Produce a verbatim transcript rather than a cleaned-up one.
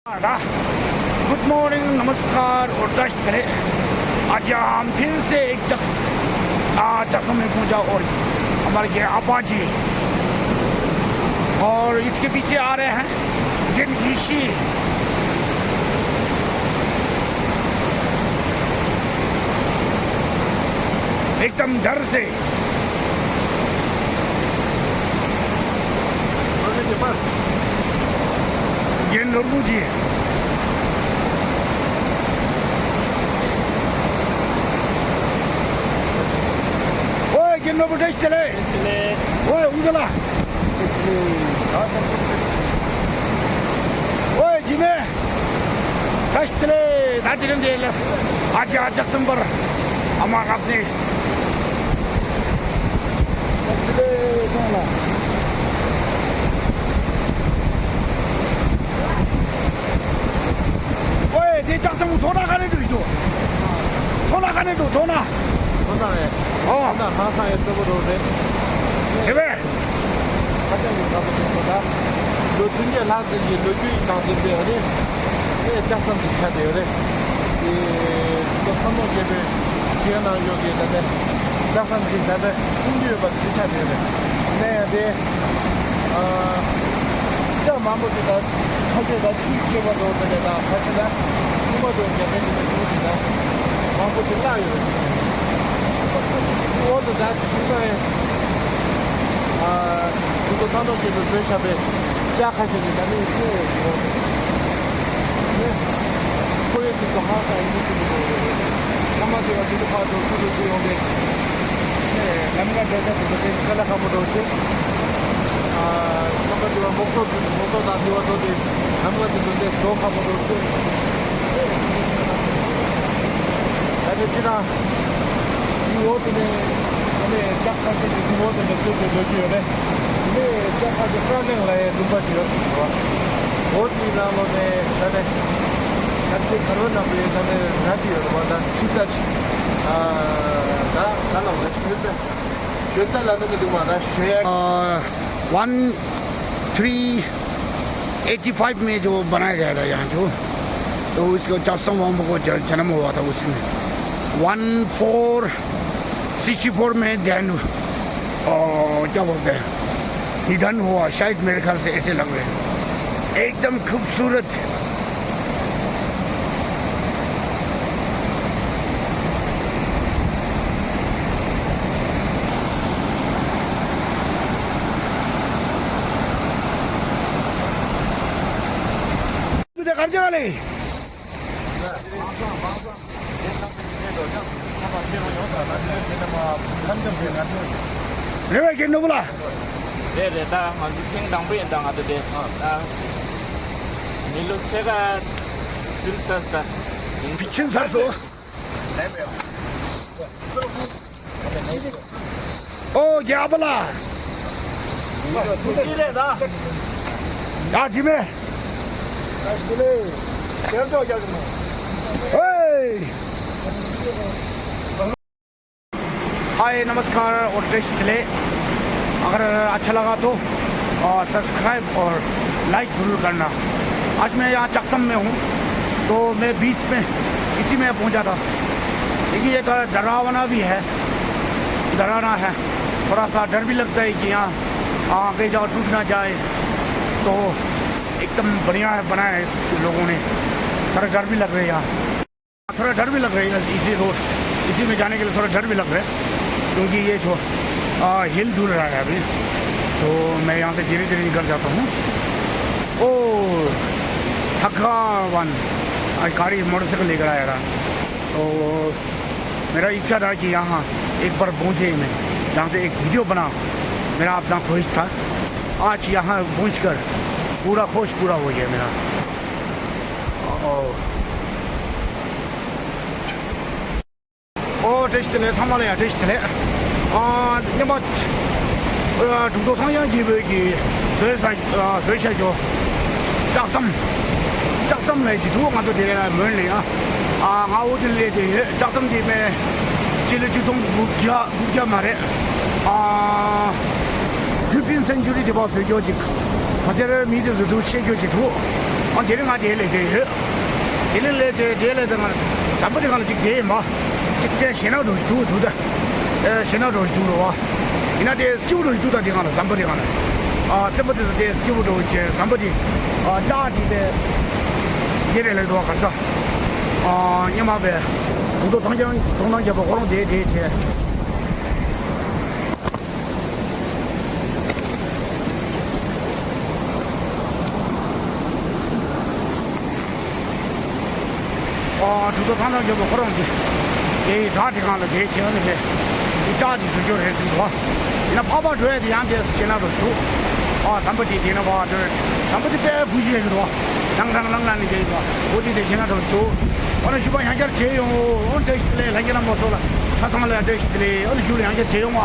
Good morning, नमस्कार और दश करे। आज हम फिर से एक चक्स आ, चक्सम में पहुंचा और हमारे ये आपा जी और इसके पीछे आ रहे हैं जिन ईशी। एकदम डर से। Gen Norbu ji. Oi, Gen Norbu, dai tele. Oi, unzala. Oi, Jime. Dai tele, dai tele. Aja, aja sembar. Ama kapni. ཨོའི། དེ་ལྕགས་ཟམ་ཚོགས་ན་ག་ནས་འགྲོ་ཡི་འདུག་ཚོགས་ན་ག་ནས་འགྲོ་ཚོགས་ན། ཚོགས་ན་རེད། ཨོ། ཚོགས་ན་ཧང་སང་ཡོད་ལྟ་བུ་རོ་རེད། དེ་བས། ཁ་ཆེ་ཡོད་ལྟ་བུ་རེད་ད། ལོ་བདུན་བརྒྱ་ལྷག་ཙམ་གྱི་ལོ་རྒྱུས་ཡི་ནང་དེ་འདྲ་རེད། དེ་ལྕགས་ཟམ་ཞིག་ཆགས་བསྡད་ཡོད་རེད། དེ་ཚོ་ཐང་ནོར་བྱས་པའི་ཞིང་ནང་ཡོད་པའི་ད་ལྟ་ལྕགས་ཟམ་ཞིག་ད་ལྟ་ཁུངས་འདུས་ཡོད་པ་དེ་ཆགས་བསྡད་ཡོད་རེད། ནས་དེ་ཨ་ལྕགས་མང་པོ་དེ་ད་ཁ་ཤས་ད་ཆུ་སྐྱེས་པ་འདྲ་བོ་དེ་ལས་ད་ཁ་ཤས་ད་ཁུག་པ་འདྲ་བོ་རྒྱག་མཁན་དེ་འདྲ་ཡོད་དེ་ད་མང་པོ་དེ་བརླག་ཡོད་རེད། འོག་ཏུ་ད་དེ་ཚོ་ཡང་ཨ་དེ་ཚོ་ཐང་ཐང་ཆེད་དུ་བཟོས་བཞག་པའི་ལྕགས་ཁ་ཤས་ཀྱི་ད་ནི་ཡོད་ཡོད་ཡོད། ཁོ་ཡོད་དུས་ཀྱང་ཧང་སང་ཡིན་གྱི་མི་འདུག་ལྷག་མ་དེ་བ་དེ་ཚོ་ཕར་འགྲོ་ཚུར་འགྲོ་ཚུར་ཡོང་དེ། ལམ་ཁ་བསྡད་ས་དེ་ཚོ་དེ་སི་ཁ་ལ་ཁ་མོ་འགྲོ་ཆེ། ལྷག་མ་དེ་བ་མོག་ཏོ་དེ་ཚོ་མོག་ཏོ་དང་དེ་བ་འགྲོ་དེ་ལམ་ཁ་དེ་ཚོ་དེ་འགྲོ་ཁ་མོ་འགྲོ་ཆེ། ད་ནི་ཅི་ན། འདི་འོག་དེ་ནས་ཨ་ནི་ལྕགས་ཁ་ཤས་ཀྱི་འདི་འོག་དེ་ནས་བསྐྱོད་དེ་འགྲོ་རྒྱུ་ཡོད་རེད། དེ་ནས་ལྕགས་ཁ་ཤས་ཀ་ནང་ལ་ཡང་ལུང་པ་ཞིག་ཡོད་ཟེར་བ། འོག་དེའི་ནང་ལོགས་ནས་ད་ནས་ད་ལྟའི་གར་བ་ནང་དུ་ཡང་ད་ནས་ར་ཅིག་ཡོད་རེད་བ། ད་ཁྲིད་ད་ཅིག་ཨ་ད་ད་ལ་བ་ཞོན་ད་ཞོན་ད་ལ་ནི་མི་འདུག་བ། ད་ཞོན་ཡ། one three eighty five में जो बनाया गया था यहाँ जो, तो उसको चौसठ वाम्बो को ज-, जन्म हुआ था उसमें। वन फ़ोर सिक्सटी फ़ोर में देन, ओ, क्या बोलते हैं, निधन हुआ शायद, मेरे ख्याल से ऐसे लग रहे हैं। एकदम खूबसूरत। རེ་བའི་གི་ནུབ་ལ། རེད་རེད། ད་ང་ཚོ་ཐེངས་དང་པོ་ཡིན་ད། ང་ཚོ་དེ་ད་མི་ལོ་ཕྱེད་ཀ་ཚུད་ཚར་ད་ཡིན། ཕྱིན་ཚར་སོང་། ཨོ་རྒྱ་པ་ལ། ཅི་རེད་ད། ཡ་ཇི་མེ། ཧེ། हाय, नमस्कार और जय श्री चले। अगर अच्छा लगा तो, आ, सब्सक्राइब और लाइक ज़रूर करना। आज मैं यहाँ चकसम में हूँ, तो मैं बीच में इसी में पहुँचा था, लेकिन ये थोड़ा डरावना भी है, डराना है, थोड़ा सा डर भी लगता है कि यहाँ, आ, कहीं जगह टूट ना जाए। तो एकदम बढ़िया है, बनाया है इस लोगों ने। थोड़ा डर भी लग रहा है यहाँ। थोड़ा डर भी लग रहा है इसी रोड, इसी में जाने के लिए थोड़ा डर भी लग रहा है, क्योंकि ये जो, आ, हिल डुल रहा है अभी। तो मैं यहाँ से धीरे धीरे निकल जाता हूँ। ओ, थकावन, आज गाड़ी मोटरसाइकिल लेकर आया था। तो मेरा इच्छा था कि यहाँ एक बार पहुँचे मैं, यहाँ से एक वीडियो बना, मेरा अपना ख्वाहिश था। आज यहाँ पहुँचकर पूरा ख्वाहिश पूरा हो गया मेरा। ཨོ། ཨོ་བཀྲ་ཤིས་བདེ་ལེགས། ཚང་མ་ལ་ཡང་བཀྲ་ཤིས་བདེ་ལེགས། ཨ་སྔོན་མ་ཨ་འབྲུག་རྡོ་ཐང་ཡང་རྒྱལ་པོས་ཀྱིས་བཟོས་ས་ཨ་བཟོས་བཞག་རྒྱུ་ལྕགས་ཟམ། ལྕགས་ཟམ་ལས་ཀྱི་འདུག་ང་ཚོ་དེ་ལ་མོན་ལ་ཡ། ཨ་ང་འོ་དེ་ལས་དེ་ཡོད། ལྕགས་ཟམ་དེ་མེད། སྤྱི་ལོ་ཆིག་སྟོང་དགུ་བརྒྱ་དགུ་བརྒྱ་མ་རེད། ཨ་ཕིབ་ཊིན་སེན་ཅུ་རི་དེ་བ་བཟོས་རྒྱུ་ཅིག་ག་ཚོད་རེད། མི་དེ་ཚོ་འདུག་བཤད་རྒྱུ་ཅིག་འདུག་ཨ་དེ་རིང་ང་དེ་ལས་དེ་ཡོད། དེ་རིང་ལས་དེ་དེ་ལས་དེ་ང་ཟམ་པ་དེ་གང་ལ་ཅིག་དེ་ཡིན་པ། ཅིག་དེ་ཞེ་ན་འགྲོ་ཞིག་འདུག་འདུག་ད། ཨེ་ཞེ་ན་འགྲོ་ཞིག་འདུག་རོ་བ། ཡིན་ན་དེ་སྐྱིད་པོ་འགྲོ་ཞིག་འདུག་ད། དེ་གང་ལ་ཟམ་པ་དེ་གང་ལ། ཨ་ཙེ་པོ་དེ་དེ་སྐྱིད་པོ་འགྲོ་ཞིག་ཟམ་པ་དེ། ཨ་ལྕགས་དེ་དེ། དེ་རེད་ལས་འགྲོ་བ་ག་ས། ཨ་སྙེ་མ་བས། འུ་ཚོ་ཐང་རྐྱང་ཐོང་ཐང་རྒྱབ་པ་ཁོ་རང་དེ་དེ་བྱས། ཨ་གྲུ་ཐོག་ཐང་ཐང་རྒྱབ་པ་ཁོ་རང་གི་དེ་ཡི་བྲག་དེ་གང་ལ་དེ་བྱས་ནས་དེ་ལྕགས་དེ་བཟོ་རྒྱུ་རེད་ཟེར་འདུག་བ། ཡིན་ན་ཕག་པ་འགྲོ་ཡ་དེ་ཡང་དེ་ཤེས་ན་རོ་འདུག་ཨ་ཟམ་པ་དེ་དེ་ན་བ་འགྲོ་ཟམ་པ་དེ་དཔེ་བུ་ཞིག་རེད་འདུག་བ། རང་རང་རང་ལ་ནི་དེ་ཡིན་པ་འོ་དེ་དེ་ཤེས་ན་རོ་འདུག་ཨ་ན་ཞུ་བ་ཡང་བསྐྱར་བྱས་ཡོང་འོ་བཀྲ་ཤིས་བདེ་ལེགས། ལྷན་རྒྱས་རྣམ་པ་ཚོ་ལ་ཆ་ཚང་ལ་བཀྲ་ཤིས་བདེ་ལེགས། ཨ་ན་ཞུ་ལ་ཡང་བསྐྱར་བྱས་ཡོང་བ།